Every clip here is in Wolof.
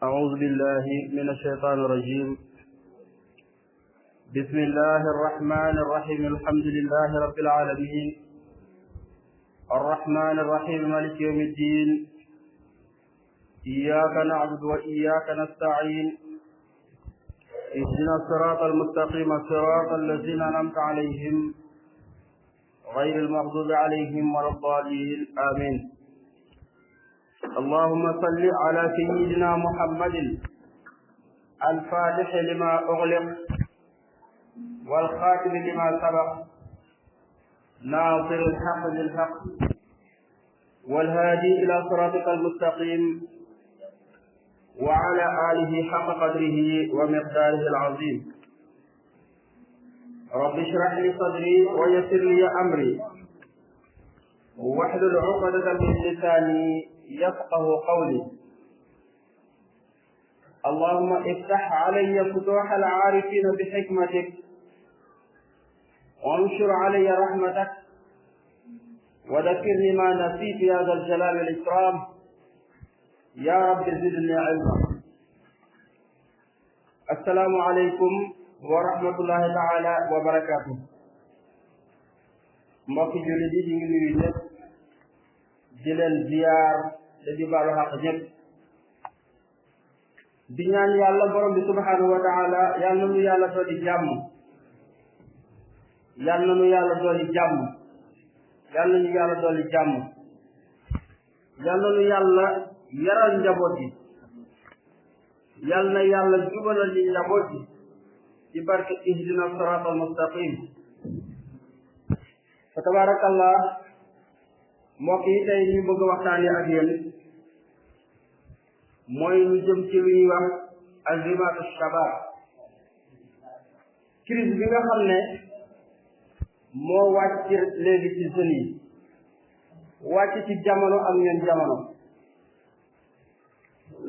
أعوذ بالله من الشيطان الرجيم. بسم الله الرحمن الرحيم. الحمد لله رب العالمين الرحمن الرحيم مالك يوم الدين. إياك نعبد وإياك نستعين. اهدنا الصراط المستقيم صراط الذين أنعمت عليهم غير المغضوب عليهم ولا الضالين. آمين. اللهم صل على سيدنا محمد الفاتح لما أغلق والخاتم لما سبق ناصر الحق بالحق والهادي إلى صراطك المستقيم وعلى آله حق قدره ومقداره العظيم. رب اشرح لي صدري ويسر لي أمري واحلل عقدة من لساني يفقه قولي. اللهم افتح علي فتوح العارفين بحكمتك وانشر علي رحمتك وذكرني ما نسيت يا ذا الجلال والإكرام. يا رب زدني علما. السلام عليكم ورحمة الله تعالى وبركاته. mbokki jullit yi ñu ngi nuyu ñëpp di leen ziyaar te di baalu xaq ñëpp di ñaan yàlla borom bi subhanahu wa taala yàlla na nu yàlla dooli jàmm, yàlla na nu yàlla dooli jàmm, yàlla na ñu yàlla dooli jàmm, yàlla na nu yàlla yaral njaboot yi, yàlla na yàlla jubalal ñu njaboot yi ci barke ihdina siraatal mustaqim. fa tabarakallah mbokk yi tey ñu bëgg waxtaane ak yéen mooy lu jëm ci lu ñuy wax azimatu shabab, crise bi nga xam ne moo wàcc léegi ci jeunes yi, wàcc ci jamono ak ñeen jamono.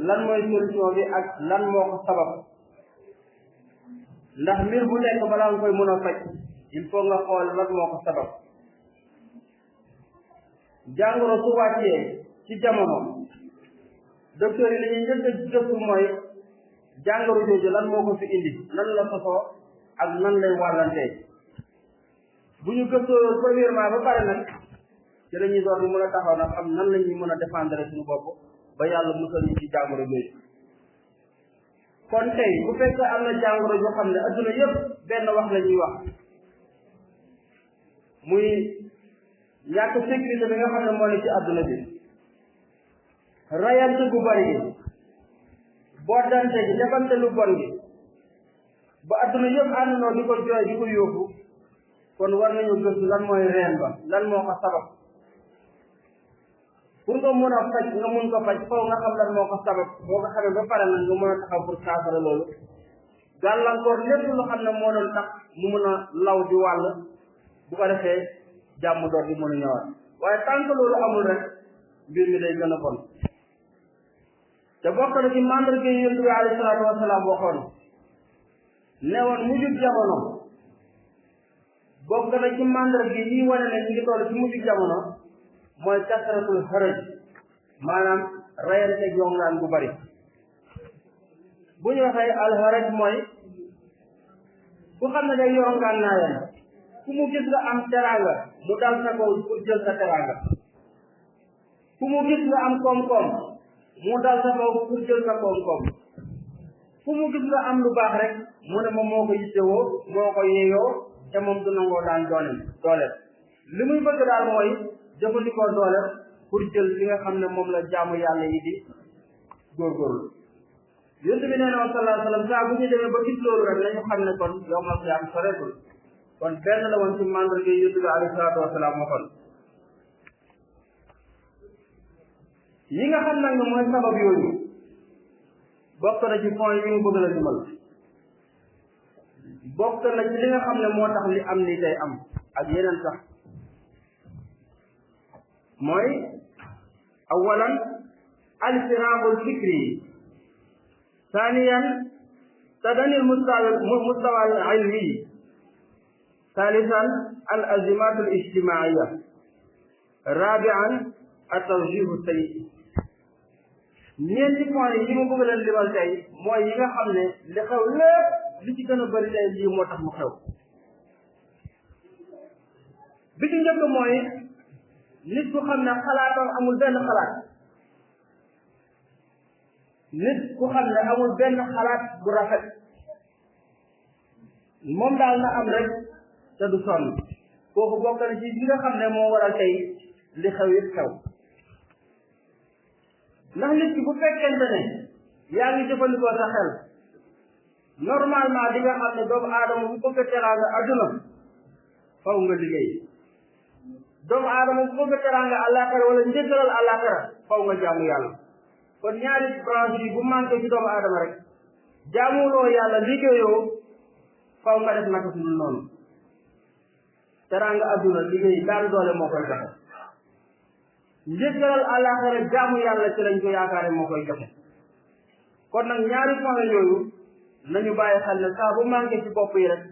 lan mooy solution bi ak lan moo ko sabab? ndax mbir bu nekk balaa nga koy mën a faj il faut nga xool lan moo ko sabab. jàngoro su wàccee ci jamono docteur yi li ñuy njëkk a gëstu mooy jàngoro jooju lan moo ko fi indi, nan la sosoo ak nan lay wàllantee. bu ñu gëstoo premièrement ba pare nag ci la ñuy door di mën a taxaw nag xam nan la ñuy mën a défendre suñu bopp ba yàlla musal ñu ci jàngoro jooju. kon tey bu fekkee am na jàngoro yoo xam ne adduna yëpp benn wax la ñuy wax, muy ñàkk sécurité bi nga xam ne moo ne ci adduna bi, rayante gu bari gi, boddante gi, defante lu bon gi, ba adduna yëpp àndandoo di ko jooy di ko yóbbu. kon war nañu gëstu lan mooy reen ba, lan moo ko sabab. pour nga mun a faj, nga mun ko faj foofu nga xam lan moo ko sabab. boo ko xamee ba pare nag nga mën a taxaw pour saafara loolu, gàllankoor lépp lu xam ne moo doon tax mu mun a law di wàll, bu ko defee jàmm door di mën a ñëwaat. waaye tant que loolu amul rek mbir mi day gën a bon. te bokk na ci mandarga yi Yonent bi alayhi salaatu wasalaam waxoon ne woon mujjug jamono, bokk na ci mandarga yi wane ne ñu ngi toll ci mujjug jamono mooy kasratul xaraj, maanaam rayante jongaan bu bari. bu ñu waxee alxaraj mooy ku xam ne day yongaan naayam, ku mu gis nga am teraanga mu dal sa kaw pour jël sa teraanga, ku mu gis nga am koom-koom mu dal sa kaw pour jël sa koom-koom, ku mu gis nga am lu baax rek mu ne moom moo ko yittewoo, moo ko yeeyoo, te moom du nangoo daan doole. li muy bëgg daal mooy jëfandikoo doole pour jël li nga xam ne moom la jaamu yàlla yi di góorgóorlu. Yonent bi nee na woon sallallahu alayhi wa sallam saa bu ñu demee ba gis loolu rek nañu xam ne kon yawmal qiyaam soreetul. kon benn la woon ci mandarga Yonent bi alayhi salaatu wa salaam waxoon. yi nga xam nag ne mooy sabab yooyu bokk na ci point yi mu bëgg la dimbal, bokk na ci li nga xam ne moo tax li am ni tey am ak yeneen sax. mooy awalan alfiraaqul fikri, thaniyan tadani mustawa al ilmi, thalithan al azimat al ijtimaiya, rabi'an at tawjih sayyi. ñeenti point yi ma bëgg leen limal tey mooy yi nga xam ne li xew lépp li ci gën a bëri tey lii moo tax mu xew bi ci njëkk mooy nit ku xam ne xalaatam amul benn xalaat nit ku xam ne amul benn xalaat bu rafet moom daal na am rek te du sonn kooku bokk na ci li nga xam ne moo waral tey li xew it xew ndax nit ki bu fekkente ne yaa ngi jëfandikoo sa xel normalement di nga xam ne doomu aadama bu bëgg teraanga adduna faw nga liggéey doomu aadama bu bëgg teraanga àllaaxira wala njëggalal àllaaxira faw nga jaamu yàlla kon ñaari branche yi bu manqué ci doomu aadama rek jaamuloo yàlla liggéeyoo faw nga def naka su dul noonu teraanga adduna liggéey daan doole moo koy joxe njëggalal àllaaxira jaamu yàlla ci lañ ko yaakaare moo koy joxe kon nag ñaari point yooyu nañu bàyyi xel ne saa bu manqué ci bopp yi rek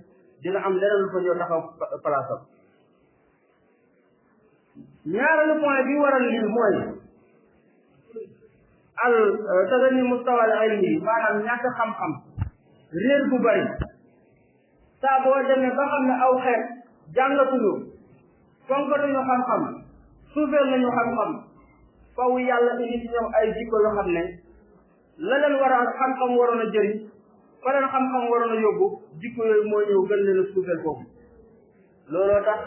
dina am leneen lu fa ñëw taxaw place am ñaareelu point bi waral lii mooy tagani mustawal ilmi maanaam ñàkk xam-xam réer bu bari saa boo demee ba xam ne aw xeet jàngatuñu fonkatuñu xam-xam suufeel nañu xam-xam faw yàlla indi ci ñoom ay jikko yoo xam ne la leen war a xam-xam waroon a jëriñ fa leen xam-xam waroon a yóbbu jikko yooyu moo ñëw gën leen a suufeel foofu looloo tax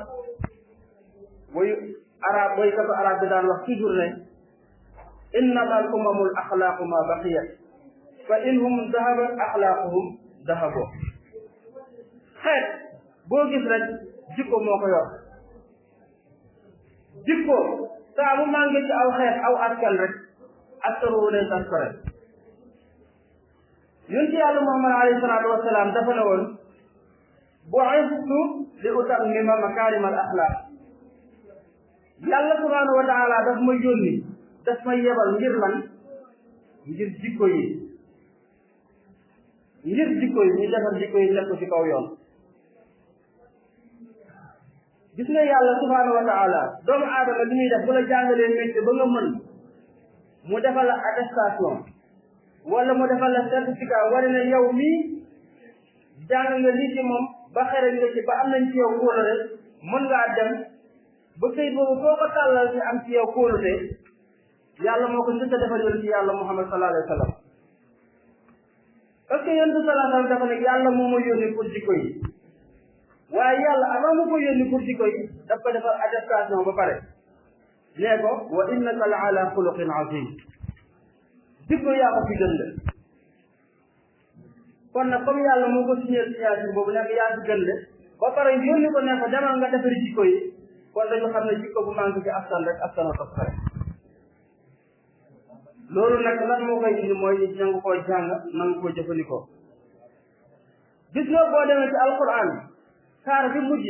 boykatu arab bi daan wax toujours ne innama al umamul axlaaqu ma baqiyat fa inhum dahabat axlaaquhum dahabo xeet boo gis rek jikko moo ko yor jikko saa bu màngee ci aw xeet aw askan rek askan wu ne tas ko rek yonent yàlla Muhammad alayhi salaatu wasalaam dafa ne woon bu'istu li utammima makaarimal axlaaq yàlla subhaanahu wa taala daf ma yónni daf ma yebal ngir lan ngir jikko yi ñu defar jikko yi teg ko ci kaw yoon gis nga yàlla subhaanahu wa taala doomu aadama li muy def bu la jàngalee métier ba nga mën mu defal la attestation wala mu defal la certificat wane ne yow mii jàng nga lii ci moom ba xere nga ci ba am nañ ci yow kóolute mën ngaa dem ba këyit boobu foo ko tàllal ci am ci yow kóolute yàlla moo ko njëkk a defal yoon ci yàlla Muhammad sallallahu alayhi wa sallam parce que yonent sallallahu alayhi wa sallam dafa ne yàlla moo ma yónni pour jikko yi waaye yàlla avant mu ko yónni pour jikko yi daf ko defal attestation ba pare nee ko wa innaka la ala xuluqin azim jikko yaa ko fi gën de kon nag comme yàlla moo ko signé signature boobu nekk yaa fi gën de ba pare yónni ko ne ko demal nga defari jikko yi kon dañu xam ne jikko bu manqué ci askan rek askan a topp rek loolu nag lan moo koy indi mooy nangu koo jàng nangu koo jëfandikoo gis nga boo demee ci alquran saar bi mujj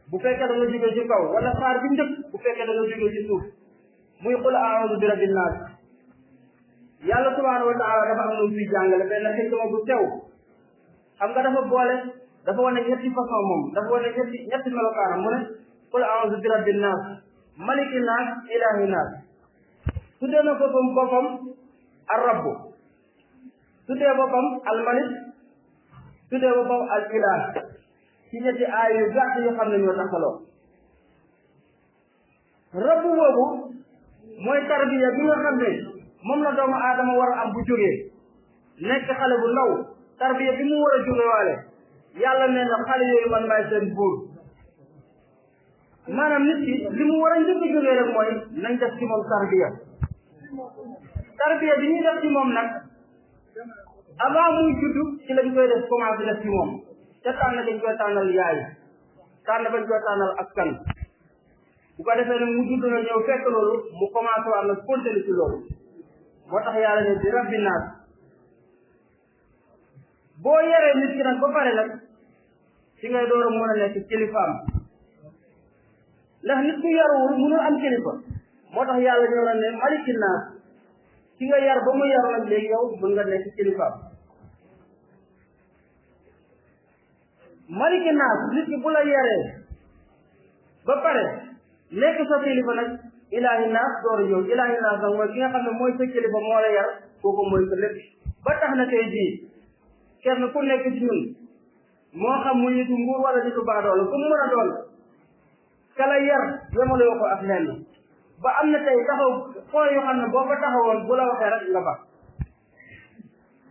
bu fekkee da nga jógee ci kaw wala saar bi njëkk bu fekkee da nga jógee ci suuf muy qul a'udhu bi rabbin nas yàlla subhanahu wa ta'ala dafa am lu fi jàngale benn xikma bu tew xam nga dafa wane ñetti façon moom dafa wane ñetti melokaanam mu ne qul a'udhu bi rabbin nas maliki nas ilahi nas tuddee na boppam ar rabb tuddee boppam al malik tuddee boppam al ilah ci ñetti aay yu gàtt yu xam ne ñoo taxaloo rabb boobu mooy tarbiya bi nga xam ne moom la doomu aadama war a am bu jógee nekk xale bu ndaw tarbiya bi mu war a jóge waale yàlla nee na xale yooyu man maay seen buur maanaam nit ki li mu war a njëkk a jógee rek mooy nañ def ci moom tarbiya bi ñuy def ci moom nag avant muy judd ci lañ koy def commencé def ci moom te tànn dañ koy tànnal yaay tànn bañ koy tànnal askan bu ko defee nag mu judd na ñëw fekk loolu mu commencé war nag continuer ci loolu moo tax yàlla ne di rabbi naas boo yaree nit ki nag ba pare nag ci ngay door a mën a nekk kilifaam ndax nit ku yaruwul mënul am kilifa moo tax yàlla ñëw na ne maliki naas ci nga yar ba mu yaru nag léegi yow mën nga nekk kilifaam maliki naas nit ki bu la yaree ba pare nekk sa kilifa nag ilaahi naas door a ñëw ilaahi naas nag mooy ki nga xam ne mooy sa kilifa moo la yar kooku mooy sa lépp ba tax na tey jii kenn ku nekk ci ñun moo xam mu nitu nguur wala nitu baadoola ku mu mën a doon kala yar yemaloo ko ak lenn ba am na tey taxaw point yoo xam ne boo ko taxawoon bu la waxee rek nga ba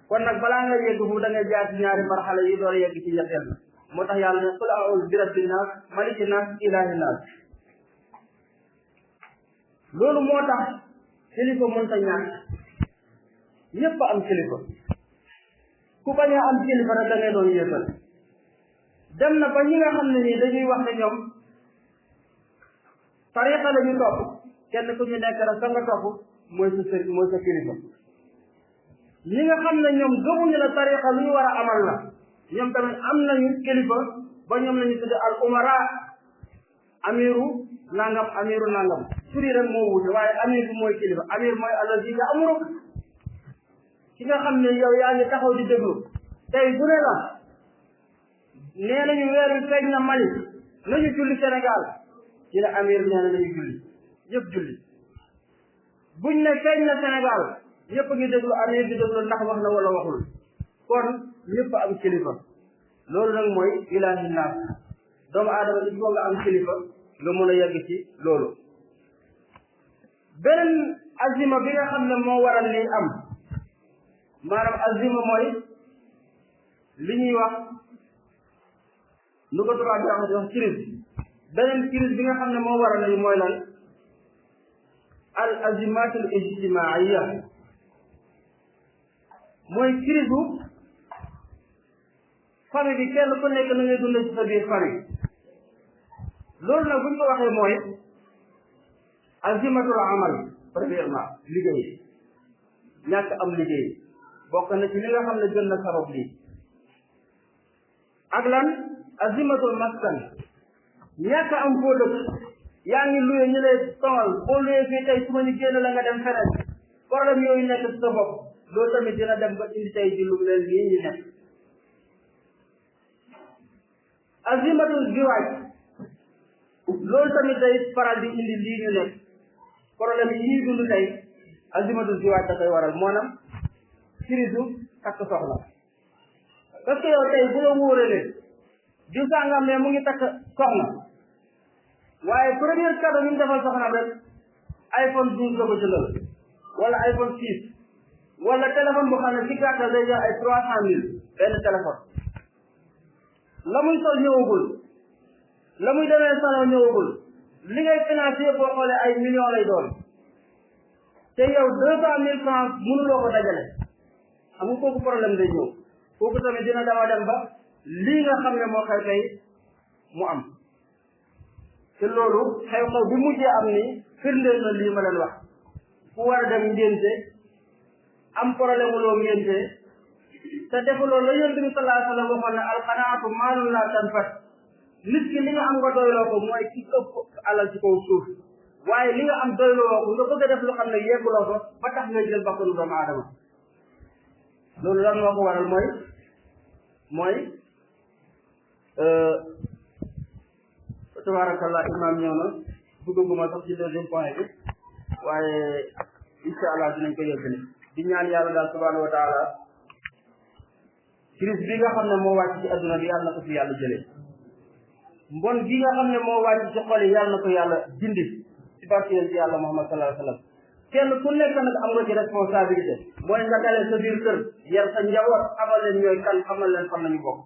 kon nag balaa nga yegg fu da ngay jaar ci ñaari marxala yi door a yegg ci ñetteel na moo tax yàlla ne qul a'uuzu bi rabbin naas malikin naas ilaahin naas loolu moo tax kilifa mënta ñàkk ñëpp am kilifa ku bañ a am kilifa rek da ngay doon yéefal dem na ba ñi nga xam ne nii dañuy wax ne ñoom tariqa la ñu topp kenn ku ñu nekk rek ka nga topp mooy sa kilifa ñi nga xam ne ñoom gëmuñu la tariqa lu ñu war a amal la ñoom tamit am nañu kilifa ba ñoom lañu tudde al umara amiru nangam turi rek moo wuute waaye amir bi mooy kilifa amir mooy allazi ya'muruk ki nga xam ne yow yaa ngi taxaw di déglu tey bu ne la nee nañu weer wi feeñ na Mali nañu julli Sénégal ci la amir nee na nañu julli ñëpp julli buñ ne feeñ na Sénégal ñëpp ngi déglu amir di déglu ndax wax na wala waxul kon ñëpp am kilifa loolu nag mooy ilaahi naas doomu aadama il faut nga am kilifa nga mën a yegg ci loolu beneen azima bi nga xam ne moo waral lii am maanaam azima mooy li ñuy wax nu ko tubaab di wax crise beneen crise bi nga xam ne moo waral lii mooy lan al azimatul ijtimaiya mooy crise bu famille bi kenn ku nekk na ngay dund ci sa biir famille loolu nag buñ ko waxee mooy azimatul amal premièrement liggéey ñàkk am liggéey bokk na ci li nga xam ne gën na sabab lii ak lan azimatul maskan ñàkk am foo dëkk yaa ngi luye ñu lay sonal boo luye fii tey su ma ñu génn la nga dem feneen problème yooyu nekk ci sa bopp loolu tamit dina dem ba indi tey ji lu mel nii ñu nekk azimatul ziwaaj loolu tamit day faral di indi lii ñu nekk problème yi ñuy dund tey azimatul ziwaaj da koy waral maanaam crise takk soxna parce que yow tey bu la wóoralee di sàngam ne mu ngi takk soxna waaye premier cadeau ñu defal soxna rek iPhone 12 la ko jëndal wala iPhone 6 wala téléphone bu xam ne ci gàttal day jox ay 300,000 benn téléphone la muy sol ñëwagul la muy demee salon ñëwagul li ngay financé boo xoolee ay millions lay doon te yow 200,000 francs mënuloo ko dajale xam nga kooku problème day ñëw kooku tamit dina dama dem ba lii nga xam ne moo xew tey mu am te loolu xew-xew bi mujjee am ni firndeel na lii ma leen wax ku war a dem ngénte am problème mu loo ngénte te defuloo la yonent bi sallallahu alayhi wa sallam waxoon ne alqanaatu maalun laa tanfad nit ki li nga am nga doyloo ko mooy ci ëpp alal ci kaw suuf waaye li nga am doyloo ko nga bëgg a def lu xam ne yegguloo ko ba tax ngay jël bakkanu doomu aadama loolu lan moo ko waral mooy tabarakallah imam ñëw na duggaguma sax ci deuxième point bi waaye incha allah dinañ ko yëggali di ñaan yàlla daal subhanahu wa taala crise bi nga xam ne moo wàcc ci adduna bi yàlla na ko fi yàlla jëlee mbon gi nga xam ne moo wàcc ci xol yi yàlla na ko yàlla dindi ci barke yonent yàlla Muhammad sallallahu alayhi wa sallam kenn ku nekk nag am nga ci responsabilité mooy nga dalee sa biir kër yar sa njaboot xamal leen ñooy kan xamal leen fan lañu bokk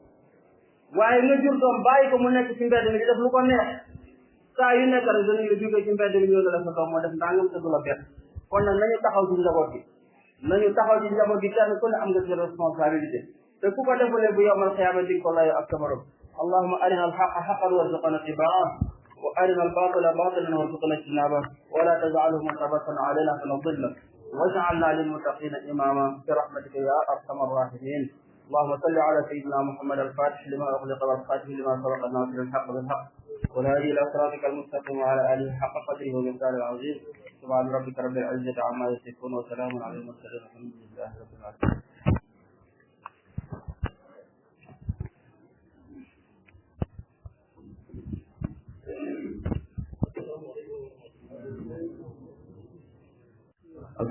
waaye nga jur doom bàyyi ko mu nekk ci mbedd mi di def lu ko neex saa yu nekk rek danañ la jógee ci mbedd mi ñëw ne la sa doom moo def ndàngam te du la bett kon nag nañu taxaw ci njaboot gi kenn ku ne am nga ci responsabilité te ku ko defulee bu yawmal qiyaama di ko layoo ak sa borom allahumma arina alhaqa haqqan warzuqna ittibaa'a wa arina albatila batilan warzuqna ijtinaaba wa la taj'alhu multabatan alayna fanadilla waj'alna lilmuttaqina imama bi rahmatika ya arhamar rahimin اللهم صل على سيدنا محمد الفاتح لما أغلق والخاتم لما سبق الناصر الحق بالحق والهادي إلى صراطك المستقيم وعلى آله حق قدره ومقداره العظيم سبحان ربك رب العزة عما يصفون وسلام على المرسلين الحمد لله رب العالمين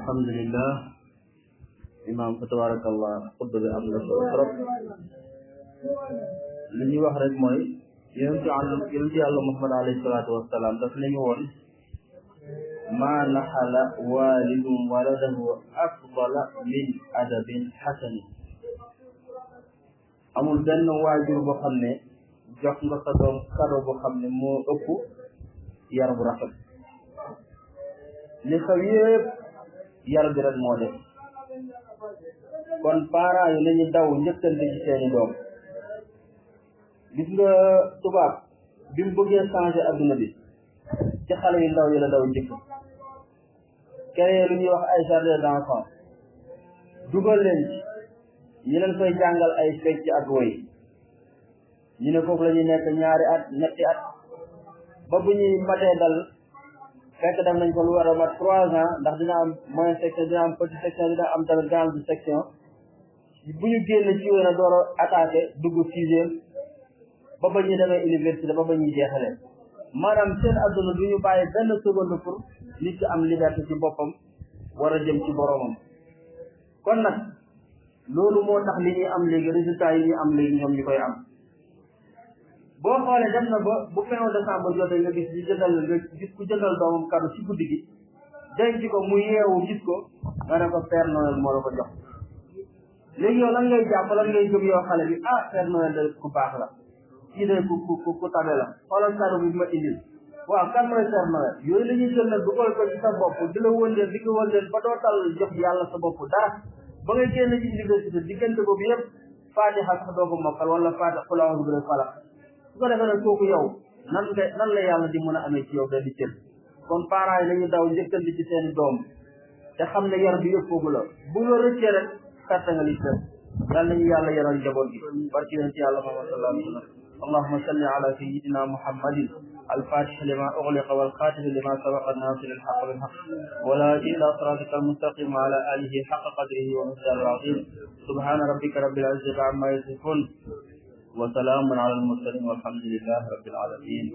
alhamdulillah imam fa tabarakallah xutba bi am na solo trop li ñuy wax rek mooy yonent yàlla Muhammad alayhi salaatu wasalaam daf nañu woon ma naxala waalidun waladahu afdala min adabin xasani amul benn waajur boo xam ne jox nga sa doom kado boo xam ne moo ëpp yar bu rafet li xew yëpp yar bi rek moo def kon parents yi nañu daw njëkkante ci seeni doom gis nga tubaab bi mu bëggee changer adduna bi ci xale yu ndaw yi la daw njëkk créé lu ñuy wax ay jardin d'enfants dugal leen ci ñu leen koy jàngal ay fecc ak woy ñu ne foofu la ñuy nekk ñaari at ñetti at ba bu ñuy matee dal fekk def nañ ko lu war a mat 3 ans ndax dina am moyenne section dina am petite section dina am tamit grande section bu ñu génn ci woon a door a attaqué dugg 6e ba ba ñu demee université ba ba ñuy jeexalee maanaam seen adduna du ñu bàyyi benn seconde pour nit ki am liberté ci boppam war a jëm ci boromam kon nag loolu moo tax li ñuy am léegi résultat yi ñuy am léegi ñoom ñu koy am boo xoolee dem na ba bu fin décembre jotee nga gis ku jëndal doomam cadeau ci guddi gi denc ko mu yeewu gis ko nga ne ko Père Noël moo la ko jox léegi yow lan ngay jàpp lan ngay gëm yow xale bi ah Père Noël de ku baax la kii de ku tabe la xoolal cadeau bi ma indil waaw kan mooy Père Noël yooyu la ñuy jël nag dugal ko ci sa bopp di la wëndeel di ko wëndeel ba doo tal jox yàlla sa bopp dara ba ngay génn ci université diggante boobu yëpp Fatiha sax doo ko mokkal wala Fatiha xul a'uuzu bi falaq su ko defee nag kooku yow nan la yàlla di mën a amee ci yow da di cër kon parents yi nañu daw njëkkandi ci seen doom te xam ne yar bi yëpp foofu la bu la rëccee rek kàtta nga li cër yal nañu yàlla yaral njaboot gi barki yonent yàlla Muhammad sallallahu alayhi wa sallam allahumma salli ala sayyidina muhammadin الفاتح لما أغلق والخاتم لما سبق الناصر الحق بالحق ولا إلى صراطك المستقيم وعلى آله حق قدره ومقداره العظيم سبحان ربك رب العزة عما يصفون وسلام على المرسلين والحمد لله رب العالمين